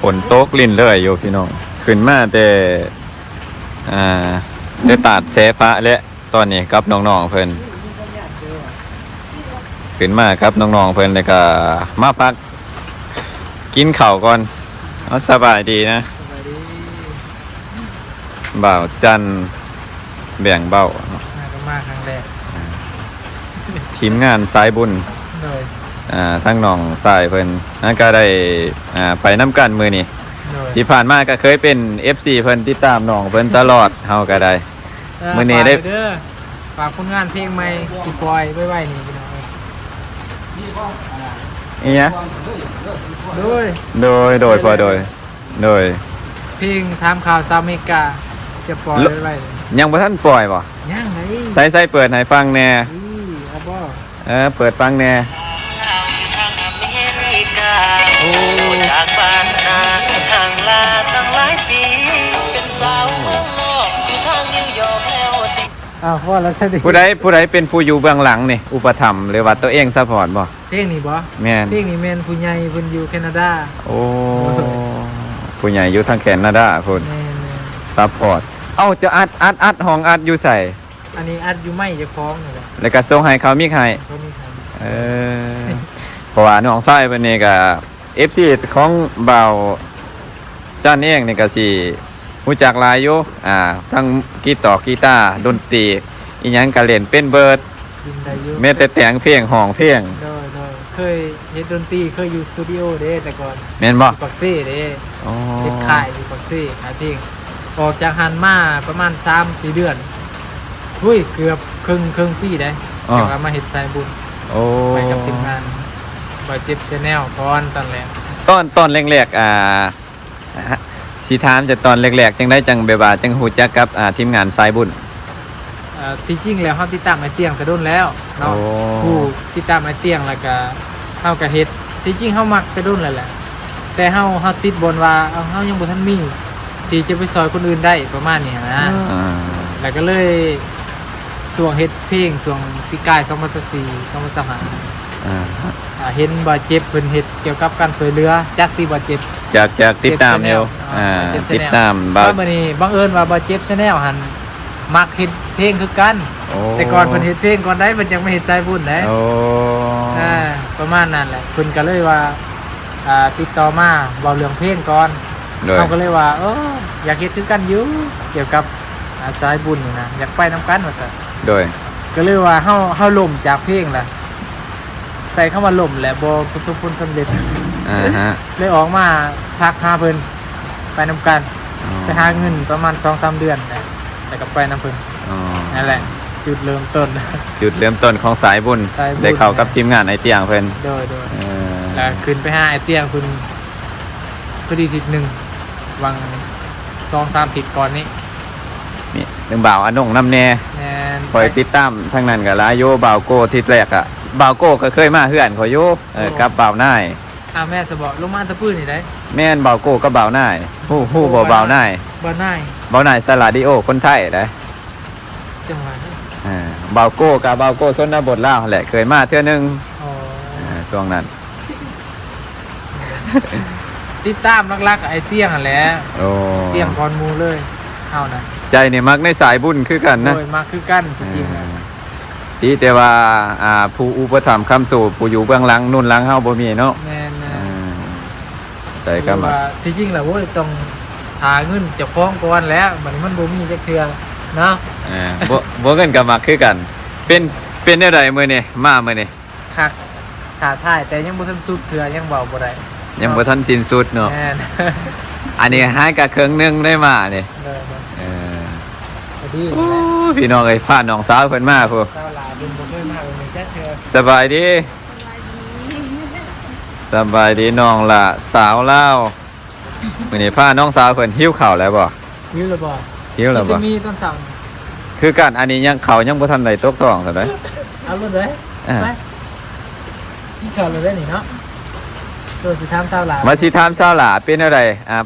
ຝົນຕົກລິນເລື້ອຍຢູ່ພີ່ນ້ອງ ຂຶ້ນມາແຕ່ ອ່າ ແຕ່ຕາດແສພະ ແລະ ຕອນນີ້ກັບນ້ອງໆເພິ່ນ ຂຶ້ນມາກັບນ້ອງໆເພິ່ນ ແລ້ວກໍມາພັກກິນເຂົ້າກ່ອນ. ເອົາ ສະບາຍດີນະ ສະບາຍດີ. ບ່າວຈັນແບ່ງເບົ້າເນາະ ມາກໍມາຄັ້ງແລກ ອ່າ ທີມງານສາຍບຸນ ໂດຍ ອ່າ ທັງນ້ອງຊາຍເພິ່ນ ແລ້ວກໍໄດ້ ອ່າ ໄປນຳກັນມື້ນີ້ ໂດຍ ທີ່ຜ່ານມາກໍເຄີຍເປັນເອັຟຊີເພິ່ນ ຕິດຕາມນ້ອງເພິ່ນຕະຫຼອດ ເຮົາກໍໄດ້ ເອີ ມື້ນີ້ໄດ້ ຝາກເດີ ຝາກຜົນງານເພງໃໝ່ ຊິປ່ອຍໄວໆນີ້ພີ່ນ້ອງເອີຍ. ອີຫຍັງ? ໂດຍ ໂດຍ ໂດຍ ພໍ່ ໂດຍ ໂດຍ ເພງຖາມຂ່າວສາວອາເມລິກາ ຈະປ່ອຍ ລ- ໄວໆ. ຍັງບໍ່ທັນປ່ອຍບໍ່? ຍັງໃດ. ໃສໆ ເປີດໃຫ້ຟັງແດ່. ອີ ເອົາບໍ່? ເອີ ເປີດຟັງແດ່. ໂອ້ ອ້າວ ພໍລະຊະດີ. ຜູ້ໃດ ຜູ້ໃດເປັນຜູ້ຢູ່ເບື້ອງຫຼັງນີ້ ອຸປະຖຳ ຫຼືວ່າຕົວເອງຊັບພອດບໍ່? ເພງນີ້ບໍ່? ແມ່ນ ເພງນີ້ແມ່ນຜູ້ໃຫຍ່ເພິ່ນຢູ່ແຄນາດາ. ໂອ້ ໂດຍ ຜູ້ໃຫຍ່ຢູ່ທາງແຄນາດາພຸ້ນ ແມ່ນໆ ຊັບພອດ. ເອົ້າ ຈະອັດ ອັດ ອັດ ຫ້ອງອັດຢູ່ໃສ? ອັນນີ້ອັດຢູ່ໄມເຈົ້າຂອງນີ້ແຫຼະ ແລ້ວກໍສົ່ງໃຫ້ເຂົາມິກໃຫ້. ເຂົາມິກໃຫ້. ເອີ ເພາະວ່ານ້ອງຊາຍເພິ່ນນີ້ກໍ ເອັຟຊີຂອງບ່າວຈັນເອງນີ້ກໍຊິຮູ້ຈັກຫຼາຍຢູ່ ອ່າ ທັງກີຕາ ກີຕາ ດົນຕີ ອີ່ຫຍັງກໍຫຼິ້ນເປັນເບີດ ຫຼິ້ນໄດ້ຢູ່ ແມ້ແຕ່ແຕ່ງເພງ ຮ້ອງເພງ. ໂດຍໆ ເຄີຍເຮັດດົນຕີ ເຄີຍຢູ່ສະຕູດິໂອເດ້ແຕ່ກ່ອນ. ແມ່ນບໍ່? ຢູ່ປາກເຊເດ້. ອໍ ເຮັດຄ້າຍຢູ່ປາກເຊ ຂາຍເພງ. ອອກຈາກຫັ້ນມາປະມານສາມສີ່ເດືອນ ໂອ້ຍ ເກືອບເຄິ່ງ ເຄິ່ງປີໄດ໋ ອໍ ຈັ່ງວ່າມາເຮັດສາຍບຸນ. ໂອ້ ໄປກັບທີມງານ ບາດເຈັບແຊນແນວກ່ອນຕອນແລກ. ຕອນ ຕອນແລກໆ ອ່າ ຊິຖາມຈາກຕອນແລກໆ ຈັ່ງໃດຈັ່ງແບບວ່າຈັ່ງຮູ້ຈັກກັບ ອ່າ ທີມງານສາຍບຸນ? ເອີ ທີ່ຈິງແລ້ວເຮົາຕິດຕາມອ້າຍຕຽງແຕ່ດົນແລ້ວເນາະ. ໂອ້ ຜູ້ຕິດຕາມອ້າຍຕຽງ ແລ້ວກະເຮົາກະເຮັດ ທີ່ຈິງເຮົາມັກແຕ່ດົນແລ້ວແຫຼະ ແຕ່ເຮົາ ເຮົາຕິດບ່ອນວ່າ ເຮົາຍັງບໍ່ທັນມີທີ່ຈະໄປຊ່ອຍຄົນອື່ນໄດ້ ປະມານນີ້ຫັ້ນນະ. ອ່າ ແລ້ວກໍເລີຍ ຊ່ວງເຮັດເພງ ຊ່ວງປີກາຍ ສອງພັນຊາວສີ່ ສອງພັນຊາວຫ້າ ອ່າ ອ່າ ເຫັນບ່າວເຈັບເພິ່ນເຮັດກ່ຽວກັບການຊ່ວຍເຫຼືອ ຈັກຕິບ່າວເຈັບ? ຈັກ ຈັກ ຕິດຕາມຢູ່ ເຈັບແຊນແນວ ອ່າ ອ່າ ເຈັບແຊນແນວ ຕິດຕາມບ່າວ ແລ້ວບັດນີ້ບັງເອີນວ່າບ່າວເຈັບແຊນແນວຫັ້ນມັກເຮັດເພງຄືກັນ. ໂອ້ ແຕ່ກ່ອນເພິ່ນເຮັດເພງກ່ອນໄດ໋ ເພິ່ນຈັ່ງມາເຮັດສາຍບຸນໄດ໋. ໂອ້ ອ່າ ປະມານນັ້ນແຫຼະ ເພິ່ນກໍເລີຍວ່າ ອ່າ ຕິດຕໍ່ມາເວົ້າເລື່ອງເພງກ່ອນ. ໂດຍ ເຮົາກໍເລີຍວ່າ ເອີ ຢາກເຮັດຄືກັນຢູ່ ກ່ຽວກັບ ອ່າ ສາຍບຸນນີ້ນະ ຢາກໄປນຳກັນວ່າຊັ້ນ. ໂດຍ ກໍເລີຍວ່າເຮົາ ເຮົາລົ້ມຈາກເພງລະ ໃຊ້ຄຳວ່າລົ້ມແຫຼະ ບໍ່ປະສົບຜົນສຳເລັດ. ອ່າຮະ ເລີຍອອກມາທັກຫາເພິ່ນ ໄປນຳກັນ. ອໍ ໄປຫາເງິນປະມານສອງສາມເດືອນແຫຼະ ແລ້ວກໍໄປນຳເພິ່ນ. ອໍ ນັ້ນແຫຼະ ຈຸດເລີ່ມຕົ້ນ ຈຸດເລີ່ມຕົ້ນຂອງສາຍບຸນ ສາຍບຸນ ໄດ້ເຂົ້າກັບທີມງານອ້າຍຕຽງເພິ່ນ. ໂດຍໆ ເອີ ແລ້ວຂຶ້ນໄປຫາອ້າຍຕຽງເພິ່ນ ພໍດີທິດໜຶ່ງ ຫວ່າງສອງສາມທິດກ່ອນນີ້. ນີ້ ເລື່ອງບ່າວອານົງນຳແດ່. ແມ່ນ ຂ້ອຍຕິດຕາມທາງນັ້ນກໍຫຼາຍຢູ່ ບ່າວໂກ້ ທິດແລກອະ ບ່າວໂກ້ກໍເຄີຍມາເຮືອນຂ້ອຍຢູ່. ເອີ ໂອ້ ກັບບ່າວນາຍ. ອ່າ ແມ່ນຊະບໍ? ລົງມາແຕ່ປືນນີ້ໄດ໋. ແມ່ນ ບ່າວໂກ້ກັບບ່າວນາຍ. ຮູ້ ຮູ້ບໍ່ ບ່າວນາຍ? ບ່າວນາຍ ບ່າວນາຍສາລາດີໂອ ຄົນໄທໄດ໋. ຈັ່ງຫວະ ອ່າ ບ່າວໂກ້ກັບບ່າວໂກ້ຊົນນະບົດລາວຫັ້ນແຫຼະ ເຄີຍມາເທື່ອໜຶ່ງ. ອໍ ອ່າ ຊ່ວງນັ້ນ ຕິດຕາມຫຼັກໆ ອ້າຍຕຽງຫັ້ນແຫຼະ. ໂອ້ ຕຽງກ່ອນໝູ່ເລີຍ ເຮົານະ ໃຈນີ້ມັກໃນສາຍບຸນຄືກັນນະ. ໂດຍ ມັກຄືກັນ ທີ່ຈິງນະ ອ່າ ຕິແຕ່ວ່າ ອ່າ ຜູ້ອຸປະຖຳຄ້ຳຊູ ຜູ້ຢູ່ເບື້ອງຫຼັງໜູນຫຼັງເຮົາບໍ່ມີເນາະ. ແມ່ນໆ ອ່າ ໃຈກໍມັກ ທີ່ຈິງແລ້ວ ໂອ້ຍ ຕ້ອງຫາເງິນເຈົ້າຂອງກ່ອນແຫຼະ ບັດນີ້ມັນບໍ່ມີຈັກເທື່ອເນາະ. ອ່າ ບໍ່ ບໍ່ເງິນກໍມັກຄືກັນ. ເປັນ ເປັນແນວໃດມື້ນີ້ ມາມື້ນີ້? ຄັກ ທ້າທາຍ ແຕ່ຍັງບໍ່ທັນສຸດເທື່ອ ຍັງເວົ້າບໍ່ໄດ້ ຍັງບໍ່ທັນສິ້ນສຸດເນາະ. ແມ່ນ ອັນນີ້ຫາຍກະເຄິ່ງໜຶ່ງໄດ້ມານີ້. ໂດຍໆ ເອີ ພໍດີ. ໂອ້ ພີ່ນ້ອງເອີຍ ພານ້ອງສາວເພິ່ນມາພຸ້ນ. ສາວຫຼ້າເພິ່ນບໍ່ເຄີຍມາແບບນີ້ຈັກເທື່ອ. ສະບາຍດີ ສະບາຍດີ ສະບາຍດີນ້ອງຫຼ້າສາວລາວ. ມື້ນີ້ພານ້ອງສາວເພິ່ນ ຫິວເຂົ້າແລ້ວບໍ່? ຫິວແລ້ວບໍ່? ຫິວແລ້ວບໍ່? ກິນແຕ່ໝີ່ຕອນເຊົ້ານີ້ ຄືກັນ. ອັນນີ້ຍັງ ເຂົ້າຍັງບໍ່ທັນໄດ້ຕົກທ້ອງເທົ່າໃດ. ເອົາໂລດເລີຍ ອ່າ ໄປ ກິນເຂົ້າແລ້ວເດ້ນີ້ເນາະ. ໂຕຊິຖາມສາວຫຼ້າ ວ່າຊິຖາມສາວຫຼ້າ ເປັນແນວໃດ? ອ່າ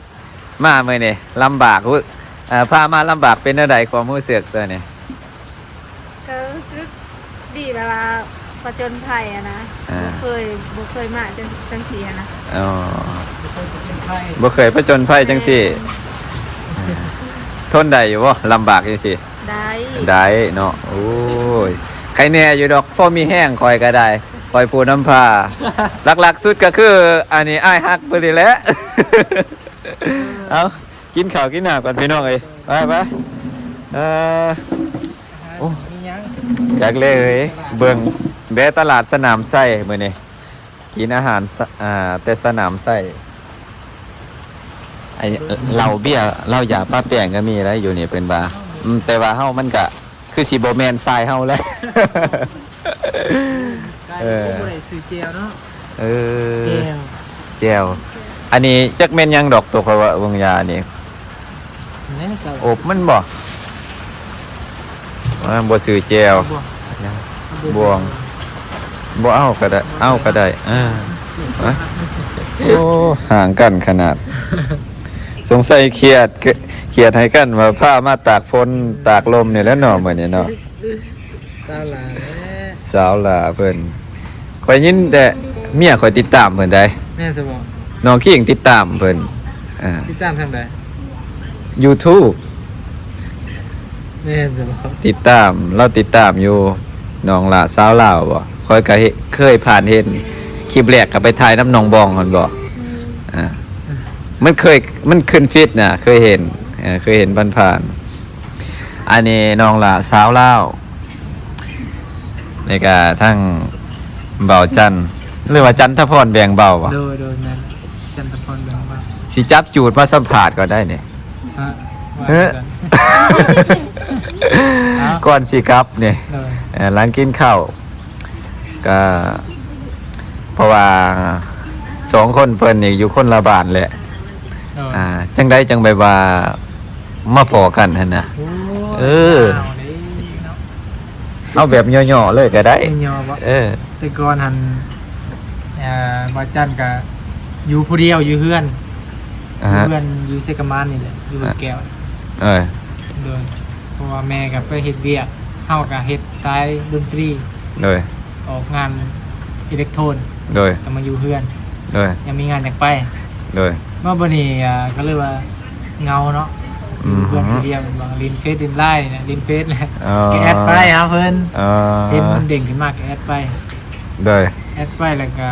ມາມື້ນີ້ລຳບາກ ເອີ ພາມາລຳບາກ ເປັນແນວໃດຄວາມຮູ້ສຶກຕົວນີ້? ກໍຮູ້ສຶກດີ ແບບວ່າປະຈົນໄພຫັ້ນນະ. ອ່າ ບໍ່ເຄີຍ ບໍ່ເຄີຍມາຈັ່ງ ຈັ່ງຊີ້ຫັ້ນນະ. ອໍ ບໍ່ເຄີຍຜະຈົນໄພຈັ່ງຊີ້ ທົນໄດ້ຢູ່ບໍ່? ລຳບາກຈັ່ງຊີ້ ໄດ້ ໄດ້ເນາະ. ໂອ້ຍ ໃຄແນ່ຢູ່ດອກ ພໍມີແຮງ ຂ້ອຍກໍໄດ້ ຂ້ອຍຜູ້ນຳພາ. ຫຼັກໆສຸດກໍຄື ອັນນີ້ ອ້າຍຮັກເພິ່ນນີ້ແຫຼະ. ເອົາ ກິນເຂົ້າກິນນ້ຳກ່ອນພີ່ນ້ອງເອີຍ ໄປໆ. ເອີ ໂອ້ ຈັກແລ້ວເອີຍ ເບິ່ງແບຕະຫຼາດສະໜາມໄຊມື້ນີ້ ກິນອາຫານ ສະ ອ່າ ແຕ່ສະໜາມໄຊ. ໄອ້ເຫຼົ້າເບຍເຫຼົ້າຢາປະແປ້ງກໍມີໄດ໋ຢູ່ນີ້ເພິ່ນວ່າ. ອືມ ແຕ່ວ່າເຮົາມັນກະຄືຊິບໍ່ແມ່ນສາຍເຮົາແຫຼະ. ກາຍເປັນຜູ້ບໍ່ໄດ້ຊື້ແຈ່ວເນາະ. ເອີ ແຈ່ວ ແຈ່ວ ອັນນີ້ຈັກແມ່ນຫຍັງດອກ ໂຕຂ້ອຍວ່າເບິ່ງຢານີ້ ແມ່ນ ອົບມັນບໍ່? ອ່າ ບໍ່ຊື້ແຈ່ວ ບໍ່ ບໍ່ ບໍ່ເອົາກໍໄດ້ ເອົາກໍໄດ້. ເອີ ໂອ້ ຫ່າງກັນຂະໜາດ ສົງໄສຄຽດ ຄຽດໃຫ້ກັນວ່າພາມາຕາກຝົນຕາກລົມນີ້ແຫຼະເນາະ ມື້ນີ້ເນາະ. ສາວຫຼ້າແຫຼະ ສາວຫຼ້າເພິ່ນ ຂ້ອຍຍິນແຕ່ເມຍຂ້ອຍຕິດຕາມເພິ່ນໄດ໋. ແມ່ນຊະບໍ່? ນ້ອງຄີງຕິດຕາມເພິ່ນ. ອ່າ ຕິດຕາມທາງໃດ? ຢູທູບ. ແມ່ນຊະບໍ່? ຕິດຕາມ ລາວຕິດຕາມຢູ່ ນ້ອງຫຼ້າສາວລາວບໍ? ຂ້ອຍກະເຫັນ ເຄີຍຜ່ານເຫັນ ຄລິບແລກກະໄປຖ່າຍນຳນ້ອງບອງຫັ້ນບໍ? ອ່າ ມັນເຄີຍ ມັນຂຶ້ນຟີດນະ ເຄີຍເຫັນ ເອີ ເຄີຍເຫັນຜ່ານໆ. ອັນນີ້ນ້ອງຫຼ້າສາວລາວ ແລ້ວກະທັງບ່າວຈັນ ຫຼືວ່າຈັນທະພອນແບ່ງເບົາຫວາ? ໂດຍ ໂດຍ ແມ່ນ ຈັນທະພອນແບ່ງເບົາ. ຊິຈັບຈູດມາສຳພາດກ່ອນໄດ໋ນີ້. ຮະ? ເອີ ວ່າຈັ່ງຊັ້ນ ເອົ້າ ກ່ອນຊິກັບນີ້ ໂດຍ ເອີ ຫຼັງກິນເຂົ້າ ກະ ເພາະວ່າສອງຄົນເພິ່ນນີ້ຢູ່ຄົນລະບ້ານແຫຼະ. ໂດຍ ອ່າ ຈັ່ງໃດຈັ່ງແບບວ່າມາພໍ້ກັນຫັ້ນນະ? ໂອ້ຍ ເອີ ເອົາແບບຫຍໍ້ໆເລີຍກໍໄດ້ ຫຍໍ້ໆບໍ? ເອີ ແຕ່ກ່ອນຫັ້ນ ເອີ ບ່າວຈັນກະຢູ່ຜູ້ດຽວຢູ່ເຮືອນ ອ່າ ຢູ່ເຮືອນ ຢູ່ເຊກະມານນີ້ແຫຼະ ຢູ່ເມືອງແກ້ວ. ເອີ ໂດຍ ເພາະວ່າແມ່ກໍໄປເຮັດວຽກ ເຮົາກໍເຮັດສາຍດົນຕີ ໂດຍ ອອກງານອິເລັກໂທນ ໂດຍ ກໍມາຢູ່ເຮືອນ ໂດຍ ຍັງມີງານຢາກໄປ ໂດຍ ມາບັດນີ້ ອ່າ ກໍເລີຍວ່າເຫງົາເນາະ ອືມ ຢູ່ເຮືອນຜູ້ດຽວ ແມ່ນບໍ່? ຫຼິ້ນເຟສຫຼິ້ນໄລນະ ຫຼິ້ນເຟສແຫຼະ ອໍ ກໍແອັດໄປຫາເພິ່ນ ອໍ ເຫັນມັນເດ້ງຂຶ້ນມາກໍແອັດໄປ ໂດຍ ແອັດໄປແລ້ວກໍ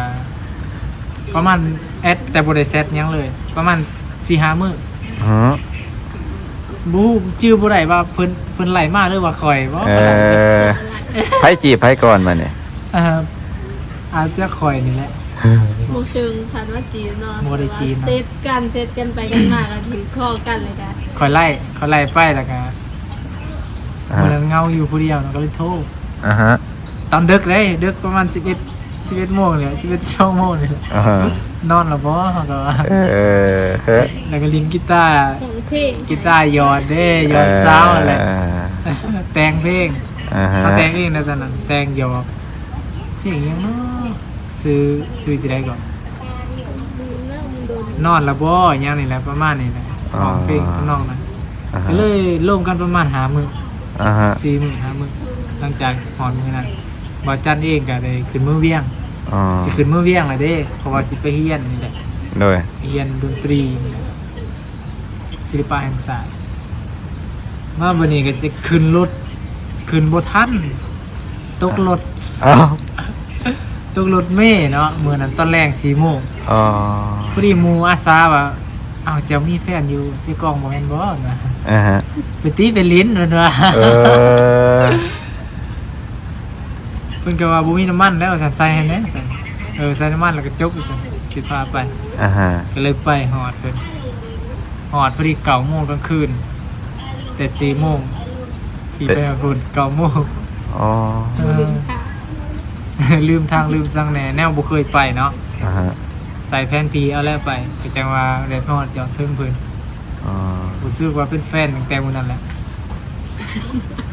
ປະມານແອັດ ແຕ່ບໍ່ໄດ້ແຊັດຫຍັງເລີຍ ປະມານສີ່ຫ້າມື້ ຮະ ບໍ່ຮູ້ ຈື່ບໍ່ໄດ້ວ່າເພິ່ນ ເພິ່ນໄລ່ມາ ຫຼືວ່າຂ້ອຍບໍ? ເອີ ໃຜຈີບໃຜກ່ອນບາດນີ້? ເອີ ອາດຈະຂ້ອຍນີ້ແຫຼະ ບໍ່ເຊີງຂັ້ນວ່າຈີບເນາະ ບໍ່ໄດ້ຈີບນະ ເຊັດກັນ ເຊັດກັນໄປກັນມາ ກໍຖືກຄໍກັນ ແລ້ວກໍຂ້ອຍໄລ່ ຂ້ອຍໄລ່ໄປ ແລ້ວກໍ ອ່າ ມື້ນັ້ນເຫງົາຢູ່ຜູ້ດຽວເນາະ ກໍເລີຍໂທ ອ່າຮະ ຕອນດຶກເດ້ ດຶກປະມານສິບເອັດ ສິບເອັດໂມງນີ້ແຫຼະ ສິບເອັດ ສິບສອງໂມງນີ້ແຫຼະ ອ່າຮະ ນອນແລ້ວບໍ? ເຮົາກໍວ່າ ເອີ ແລ້ວກໍຫຼິ້ນກີຕາ ຮ້ອງເພງ ກີຕາຢອດເດ້ ຢອດສາວຫັ້ນແຫຼະ ອ່າ ແຕ່ງເພງ ອ່າຮະ ເຮົາແຕ່ງເອງໃນຕອນນັ້ນ ແຕ່ງຢອກ ເພງຫຍັງເນາະ ຊື່ ຊື່ຈັ່ງໃດເກາະ? ນອນແລ້ວບໍ? ຫຍັງນີ້ແຫຼະ ປະມານນີ້ແຫຼະ ຮ້ອງເພງທຳນອງນັ້ນ ອ່າຮະ ກໍເລີຍລົມກັນປະມານຫ້າມື້ ອ່າຮະ ສີ່ມື້ ຫ້າມື້ ຫຼັງຈາກຮອດມື້ນັ້ນ ບ່າວຈັນເອງກໍໄດ້ຂຶ້ນເມືອງວຽງ ອໍ ຊິຂຶ້ນເມືອງວຽງແລ້ວເດ້ ເພາະວ່າຊິໄປຮຽນນີ້ແຫຼະ ໂດຍ ຮຽນດົນຕີນີ້ແຫຼະ ສິລະປະແຫ່ງຊາດ ມາບັດນີ້ກໍຈະຂຶ້ນລົດ ຂຶ້ນບໍ່ທັນ ຕົກລົດ ອ້າວ ຕົກລົດເມເນາະ ມື້ນັ້ນຕອນແລງສີ່ໂມງ ອໍ ພໍດີໝູ່ອາສາວ່າ ອ້າວ ເຈົ້າມີແຟນຢູ່ເຊກອງບໍ່ແມ່ນບໍ່? ນະ ອ່າຮະ ໄປຕິໄປຫຼິ້ນ ເພິ່ນວ່າ ເອີ ເພິ່ນກໍວ່າບໍ່ມີນ້ຳມັນແລ້ວວ່າຊັ້ນ ໃສ່ໃຫ້ແດ່ ເອີ ໃສ່ນ້ຳມັນແລ້ວກໍຈົບວ່າຊັ້ນ ຊິພາໄປ ອ່າຮະ ກໍເລີຍໄປຮອດເພິ່ນ ຮອດພໍດີເກົ້າໂມງກາງຄືນ ແຕ່ສີ່ໂມງ ຂີ່ໄປຮອດພຸ້ນເກົ້າໂມງ ອໍ ເອີ ລືມທາງ ລືມທາງ ລືມສັງແດ່ ແນວບໍ່ເຄີຍໄປເນາະ ອ່າຮະ ໃສ່ແຜນທີ່ເອົາແລ້ວໄປ ກໍຈັ່ງວ່າໄດ້ຮອດຈອດເຖິງເພິ່ນ ອໍ ຮູ້ສຶກວ່າເປັນແຟນຕັ້ງແຕ່ມື້ນັ້ນແຫຼະ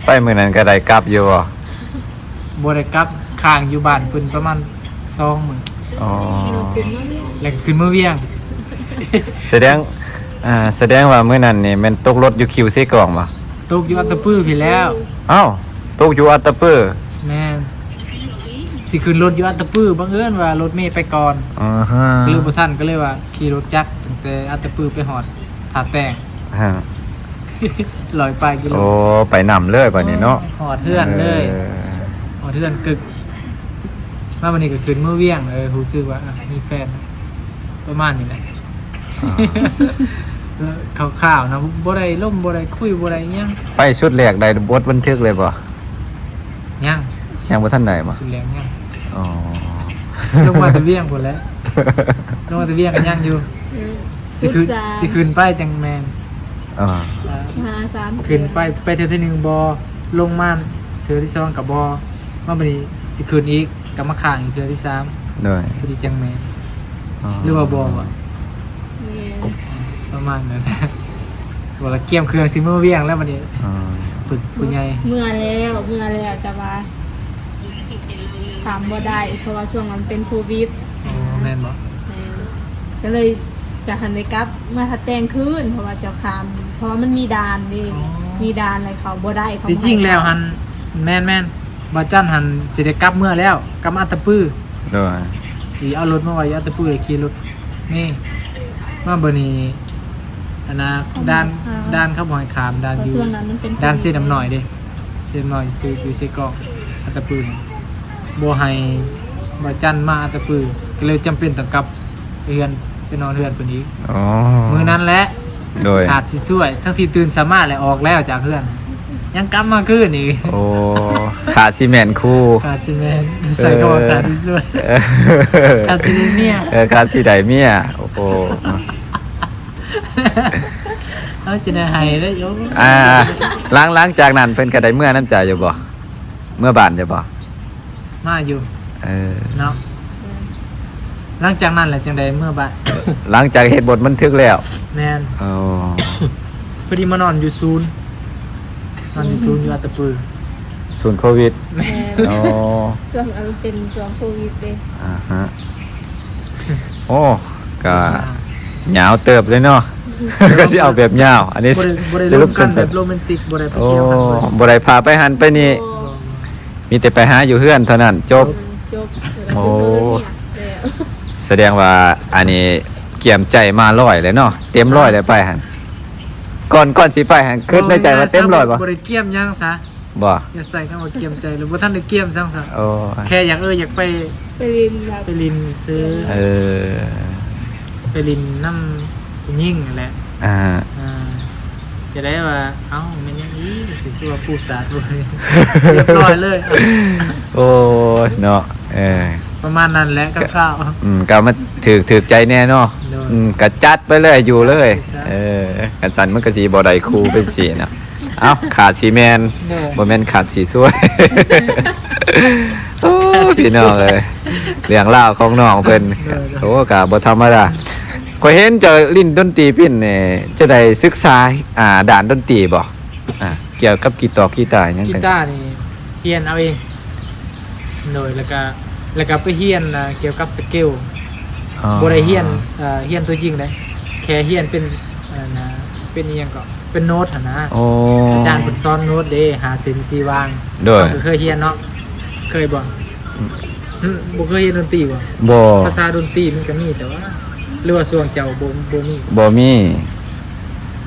ໄປມື້ນັ້ນກໍໄດ້ກັບຢູ່ບໍ່? ບໍ່ໄດ້ກັບ ຄ້າງຢູ່ບ້ານເພິ່ນປະມານສອງມື້ ອໍ ແລ້ວກໍຂຶ້ນມາວຽງ ສະແດງ ອ່າ ສະແດງວ່າມື້ນັ້ນນີ້ແມ່ນຕົກລົດຢູ່ຄິວເຊກອງບໍ່? ຕົກຢູ່ອັດຕະປືພີ້ແລ້ວ ອ້າວ ຕົກຢູ່ອັດຕະປື ແມ່ນ ຊິຂຶ້ນລົດຢູ່ອັດຕະປື ບັງເອີນວ່າລົດເມໄປກ່ອນ ອ່າຮະ ກໍເລີຍບໍ່ທັນ ກໍເລີຍວ່າຂີ່ລົດຈັກຕັ້ງແຕ່ອັດຕະປືໄປຮອດທ່າແຕງ ຮະ ຮ້ອຍປາຍກິໂລ. ໂອ້ ໄປນຳເລີຍບາດນີ້ເນາະ ຮອດເຮືອນເລີຍ ເອີ ຮອດເຮືອນກຶກ. ມາບາດນີ້ກໍຂຶ້ນເມືອວຽງ ເອີ ຮູ້ສຶກວ່າ ອ່ະ ມີແຟນ ປະມານນີ້ແຫຼະ ອ່າ ຄ່າວໆນະ ບໍ່ໄດ້ລົມ ບໍ່ໄດ້ຄຸຍ ບໍ່ໄດ້ຫຍັງ. ໄປຊຸດແລກໄດ້ບົດບັນທຶກເລີຍບໍ່? ຍັງ ຍັງບໍ່ທັນໄດ້ບໍ່? ຊຸດແລກຍັງ ອໍ ລົງມາແຕ່ວຽງພຸ້ນແຫຼະ ລົງມາແຕ່ວຽງກໍຍັງຢູ່ ອືມ ຊິຂຶ້ນ ຊຸດສາມ ຊິຂຶ້ນໄປຈັ່ງແມ່ນ ອ່າ ອ່າ ມາສາມເທື່ອ ຂຶ້ນໄປ ໄປເທື່ອທີໜຶ່ງບໍ່ ລົງມາເທື່ອທີສອງກໍບໍ່ ມາບາດນີ້ຊິຂຶ້ນອີກ ກໍມາຄ້າງອີກເທື່ອທີສາມ ໂດຍ ພໍດີຈັ່ງແມ່ນ ອໍ ຫຼືວ່າບໍ່ວະ? ແມ່ນ ປະມານນັ້ນ ວ່າລະກຽມເຄື່ອງຊິເມືອວຽງແລ້ວບັດນີ້ ອໍ ປຶກຜູ້ໃຫຍ່ ເມືອແລ້ວ ເມືອແລ້ວ ແຕ່ວ່າຂ້າມບໍ່ໄດ້ ເພາະວ່າຊ່ວງນັ້ນເປັນໂຄວິດ. ອໍ ແມ່ນບໍ່? ແມ່ນ ກໍເລີຍຈະຫັ້ນໄດ້ກັບມາຖ້າແຕ່ງຄືນ ເພາະວ່າຈະຂ້າມ ເພາະວ່າມັນມີດ່ານເດ້ ອໍ ມີດ່ານ ແລ້ວເຂົ້າບໍ່ໄດ້ ເຂົ້າ ທີ່ຈິງແລ້ວຫັ້ນ ແມ່ນໆ ບ່າວຈັນຫັ້ນຊິໄດ້ກັບເມືອແລ້ວ ກັບມາອັດຕະປື ໂດຍ ຊິເອົາລົດມາໄວ້ຢູ່ອັດຕະປື ແລ້ວຂີ່ລົດເມມາ. ບາດນີ້ ອັນນ່າ ດ່ານ ດ່ານເຂົາບໍ່ໃຫ້ຂ້າມ ດ່ານຢູ່ ດ່ານເຊນ້ຳນ້ອຍເດ້ ເຊນ້ຳນ້ອຍ ເຊ ຢູ່ເຊກອງ ອັດຕະປື ບໍ່ໃຫ້ບ່າວຈັນມາອັດຕະປື ກໍເລີຍຈຳເປັນຕ້ອງກັບ ເຮືອນ ໄປນອນເຮືອນເພິ່ນອີກ. ອໍ ມື້ນັ້ນແຫຼະ ໂດຍ ຂາດຊິຊ່ວຍ ທັງທີ່ຕື່ນສາມາດແລ້ວ ອອກແລ້ວຈາກເຮືອນ ຍັງກັບມາຄືນອີກ. ໂອ້ ຂາດຊິແມ່ນຄູ່ ຂາດຊິແມ່ນ ເອີ ໃສ່ຄຳວ່າຂາດຊິຊ່ວຍ ເອີ ຂາດຊິໄດ້ເມຍ ເອີ ຂາດຊິໄດ້ເມຍ. ໂອ້ໂຫ ເຮົາຈະໄດ້ໃຫ້ໄດ້ຢູ່. ອ່າ ຫຼັງ ຫຼັງຈາກນັ້ນເພິ່ນກໍໄດ້ເມືອນຳເຈົ້າຢູ່ບໍ່? ເມືອບ້ານຢູ່ບໍ່? ມາຢູ່ ເອີ ເນາະ ແມ່ນ ຫຼັງຈາກນັ້ນແຫຼະຈັ່ງໄດ້ເມືອບ້ານ ຫຼັງຈາກເຮັດບົດບັນທຶກແລ້ວ ແມ່ນ ອໍ ພໍດີມານອນຢູ່ສູນ ນອນຢູ່ສູນຢູ່ອັດຕະປື ສູນໂຄວິດ ແມ່ນ ອໍ ຊ່ວງອັນເປັນຊ່ວງໂຄວິດເດ້ ອ່າຮະ ໂອ້ ກະ ອ່າ ຍາວເຕີບເລີຍເນາະ ກໍຊິເອົາແບບຍາວ ອັນນີ້ ບໍ່ໄດ້ ບໍ່ໄດ້ລົມກັນແບບໂຣແມນຕິກ ບໍ່ໄດ້ໄປທ່ຽວກັນ ໂອ້ ບໍ່ໄດ້ພາໄປຫັ້ນໄປນີ້ ບໍ່ ມີແຕ່ໄປຫາຢູ່ເຮືອນເທົ່ານັ້ນ ຈົບ ຈົບ ໂອ້ ສະແດງວ່າອັນນີ້ກຽມໃຈມາຮ້ອຍເລີຍເນາະ ເຕັມຮ້ອຍເລີຍໄປຫັ້ນ ກ່ອນ ກ່ອນຊິໄປຫັ້ນ ຄິດໃນໃຈວ່າເຕັມຮ້ອຍບໍ່? ບໍ່ໄດ້ກຽມຫຍັງຊະ ບໍ່ ຢ່າໃສ່ຄຳວ່າກຽມໃຈ ຫຼືບໍ່ທັນໄດ້ກຽມຫຍັງຊະ ໂອ້ ແຄ່ຢາກ ເອີ ຢາກໄປ ໄປຫຼິ້ນແບບ ໄປຫຼິ້ນຊື່ ເອີ ໄປຫຼິ້ນນຳຜູ້ຍິງຫັ້ນແຫຼະ ອ່າ ອ່າ ຈະໄດ້ວ່າ ເອົ້າ ແມ່ນຫຍັງອີກ ຄືວ່າປູສາດ ຮຽບຮ້ອຍເລີຍ ໂອ້ຍ ເນາະ ເອີ ປະມານນັ້ນແຫຼະ ຄ່າວໆ ອືມ ກໍມາຖືກ ຖືກໃຈແດ່ເນາະ ໂດຍ ອືມ ກໍຈັດໄປເລີຍ ຢູ່ເລີຍ ເອີ ຄັນຊັ້ນມັນກໍຊິບໍ່ໄດ້ຄູ່ເປັນຊີ້ເນາະ ເອົ້າ ຂາດຊິແມ່ນ ໂດຍ ບໍ່ແມ່ນຂາດຊິຊ່ວຍ ໂອ້ຍ ພີ່ນ້ອງເອີຍ ເລື່ອງລາວຂອງນ້ອງເພິ່ນ ໂດຍ ໂອ້ ກໍບໍ່ທຳມະດາ ຂ້ອຍເຫັນເຈົ້າຫຼິ້ນດົນຕີປິ່ນນີ້ ເຈົ້າໄດ້ສຶກສາ ອ່າ ດ້ານດົນຕີບໍ່? ອ່າ ກ່ຽວກັບກີຕາ ກີຕາຫຍັງ ກີຕານີ້ຮຽນເອົາເອງ ໂດຍ ແລ້ວກະ ແລ້ວກະໄປຮຽນ ອ່າ ກ່ຽວກັບສະກິວ ອໍ ບໍ່ໄດ້ຮຽນ ເອີ ຮຽນຕົວຈິງເດ້ ແຄ່ຮຽນເປັນ ອັນນ່າ ເປັນອີ່ຫຍັງເກາະ ເປັນໂນ້ດຫັ້ນນະ ໂອ້ ອາຈານເພິ່ນສອນໂນ້ດເດ້ ຫ້າເສັ້ນສີ່ວາງ ໂດຍ ເຈົ້າກໍເຄີຍຮຽນເນາະ ເຄີຍບໍ່? ຫຶ ບໍ່ເຄີຍຮຽນດົນຕີບໍ່? ບໍ່ ພາສາດົນຕີມັນກໍມີ ແຕ່ວ່າ ຫຼືວ່າຊ່ວງເຈົ້າບໍ່ ບໍ່ມີ? ບໍ່ມີ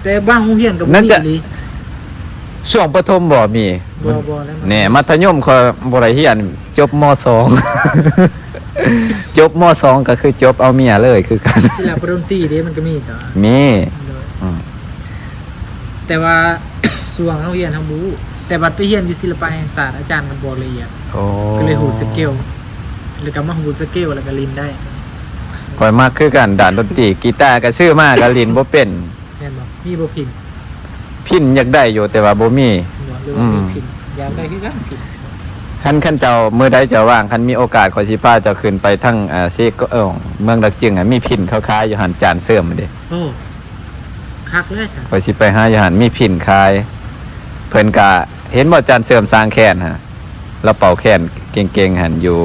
ແຕ່ບາງໂຮງຮຽນກໍບໍ່ມີອີ່ຫຼີ ຊ່ວງປະຖົມບໍ່ມີ ບໍ່ ບໍ່ ແນ່ ມັດທະຍົມຂ້ອຍບໍ່ໄດ້ຮຽນ ຈົບ ມໍສອງ ຈົບ ມໍສອງ ກໍຄືຈົບເອົາເມຍເລີຍຄືກັນ ສິລະປະດົນຕີເດ້ ມັນກໍມີ ແຕ່ວ່າ ມີ ໂດຍ ອືມ ແຕ່ວ່າຊ່ວງເຮົາຮຽນເຮົາບໍ່ຮູ້ ແຕ່ບັດໄປຮຽນຢູ່ສິລະປະແຫ່ງຊາດ ອາຈານກໍບອກລະອຽດ ໂອ້ ກໍເລີຍຮູ້ສະກິວ ແລ້ວກໍມາຮູ້ສະກິວ ແລ້ວກໍຫຼິ້ນໄດ້ ຂ້ອຍມັກຄືກັນ ດ້ານດົນຕີ ກີຕາກໍຊື້ມາກໍຫຼິ້ນບໍ່ເປັນ ແມ່ນບໍ່? ມີບໍ່ພິນ? ພິນຢາກໄດ້ຢູ່ ແຕ່ວ່າບໍ່ມີ ບໍ່ ຫຼືວ່າມີພິນ? ອືມ ຢາກໄດ້ຄືກັນພິນ ຄັນ ຄັນເຈົ້າ ມື້ໃດເຈົ້າວ່າງ ຄັນມີໂອກາດ ຂ້ອຍຊິພາເຈົ້າຂຶ້ນໄປທາງ ເອີ ເຊກອງ ເມືອງດາກຈຶງ ມີພິນເຂົາຂາຍຢູ່ຫັ້ນ ຈານເສີມເດ້ ໂອ້ ຄັກເລີຍຊະ ຂ້ອຍຊິໄປຫາຢູ່ຫັ້ນ ມີພິນຂາຍ ເພິ່ນກະ ເຫັນບໍ່ ຈານເສີມສ້າງແຄນຫັ້ນ ລາວເປົ່າແຄນເກັ່ງໆ ຫັ້ນ ຢູ່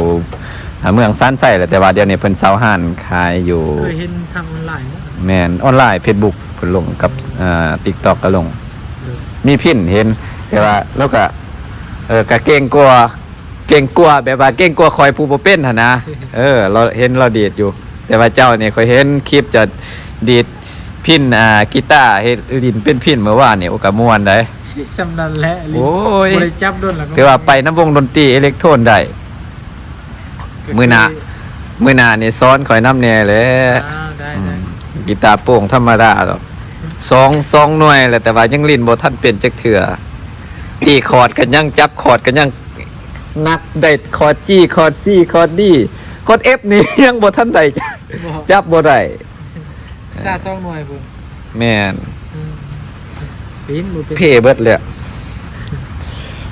ອ່າ ເມືອງຊານໄຊແຫຼະ ແຕ່ວ່າດຽວນີ້ເພິ່ນເຊົ່າຮ້ານຂາຍຢູ່ ເຄີຍເຫັນທາງອອນລາຍເນາະ ແມ່ນ ອອນລາຍ ເຟສບຸກເພິ່ນລົງກັບ ເອີ ອ່າ ຕິກຕັອກກໍລົງ ໂດຍ ມີພິນເຫັນ ແຕ່ວ່າລາວກໍ ເອີ ກໍເກັ່ງກວ່າ ເກັ່ງກວ່າ ແບບວ່າເກັ່ງກວ່າຂ້ອຍຜູ້ບໍ່ເປັນຫັ້ນນະ. ເອີ ລາວເຫັນລາວດີດຢູ່ ແຕ່ວ່າເຈົ້ານີ້ ຂ້ອຍເຫັນຄລິບເຈົ້າດີດພິນ ອ່າ ກີຕາ ເຮັດຫຼິ້ນເປັນພິນມື້ວານນີ້ ໂອ້ ກະມ່ວນໃດ໋. ສ່ຳນັ້ນແຫຼະ ໂອ້ຍ ບໍ່ໄດ້ຈັບດົນແລ້ວ ຖືວ່າໄປນຳວົງດົນຕີເອເລັກໂທນໄດ້. ມື້ໜ້າ ມື້ໜ້ານີ້ສອນຂ້ອຍນຳແດ່ແຫຼະ. ອ່າ ໄດ້ ອືມ ໄດ້ ກີຕາໂປ່ງທຳມະດາດອກ ສອງ ສອງໜ່ວຍແຫຼະ ແຕ່ວ່າຍັງຫຼິ້ນບໍ່ທັນເປັນຈັກເທື່ອ. ຕີຄອດກໍຍັງ ຈັບຄອດກໍຍັງ ນັບໄດ້ຄອດຈີ ຄອດຊີ ຄອດດີ ຄອດເອັຟນີ້ຍັງບໍ່ທັນໄດ້ ບໍ່ ຈັບບໍ່ໄດ້. ຕາສອງໜ່ວຍພຸ້ນ. ແມ່ນ ອືມ ປີນບໍ່ເປັນ ເພເບິດແລ້ວ.